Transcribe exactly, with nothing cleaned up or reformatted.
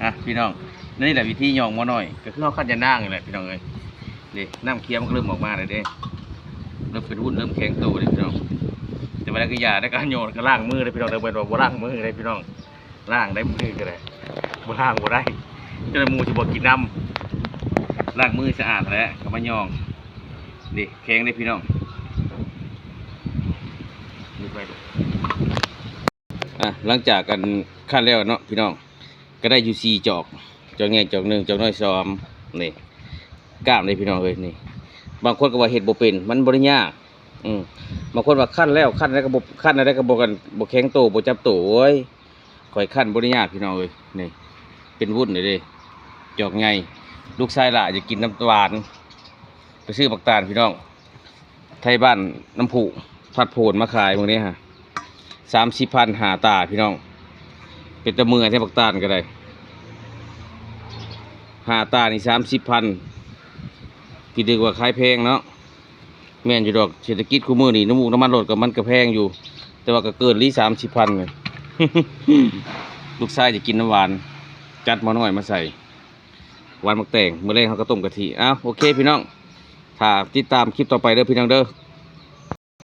อ่ะพี่น้อง นี่แหละวิธีหยองหมอน้อย ก็คือเฮาคั้นยานางนี่แหละพี่น้องเอ้ย นี่น้ำเคี้ยวมันก็เริ่มออกมาแล้วเด้ เริ่มเป็นวุ้นเริ่มแข็งโตเลยพี่น้อง แต่ว่าแล้วก็อย่าได้การหยองก็ล้างมือเลยพี่น้อง แต่เบิ่งว่าบ่ล้างมือเลยพี่น้อง ล้างได้มือก็ได้ บ่ล้างบ่ได้ จนหมู่สิบ่กินน้ำ ล้างมือสะอาดแล้วก็มาหยอง นี่แข็งเลยพี่น้อง นี่ไปดู อ่ะ หลังจากกันคั้นแล้วเนาะพี่น้อง ก็ได้อยู่สี่จอก จอกใหญ่จอกหนึ่ง จอกน้อยสอง นี่ กล้ามเลยพี่น้องเอ้ย นี่ บางคนก็ว่าเฮ็ดบ่เป็น มันบ่ได้ยาก อืม บางคนว่าคั้นแล้ว คั้นแล้วก็บ่ คั้นอะไรก็บ่กัน บ่แข็งโต บ่จับโต โอ้ย ข้อยคั้นบ่ได้ยากพี่น้องเอ้ย นี่ เป็นวุ้นเลยเด้ จอกใหญ่ ลูกชายหล่าอยากกินน้ำหวาน ไปซื้อบักตาลพี่น้อง ไทบ้านน้ำพุ ทัดโพนมาขายมื้อนี้ฮะ สามสิบพันห้าตาพี่น้อง เป็นตะเมือแท้บักตาลก็ได้ ห้าตานี่สามสิบพัน พี่นึกว่าขายแพงเนาะ แม่นอยู่ดอก เศรษฐกิจคู่มื้อนี่น้ำมูกน้ำมันรถก็มันก็แพงอยู่ แต่ว่าก็เกินลีสามสิบพันเลย ลูกชายจะกินน้ำหวาน จัดหม้อน้อยมาใส่ หวานหมากแตง มื้อแลงเฮาก็ต้มกะทิ อ้าว โอเคพี่น้อง ถ้าติดตามคลิปต่อไปเด้อพี่น้องเด้อ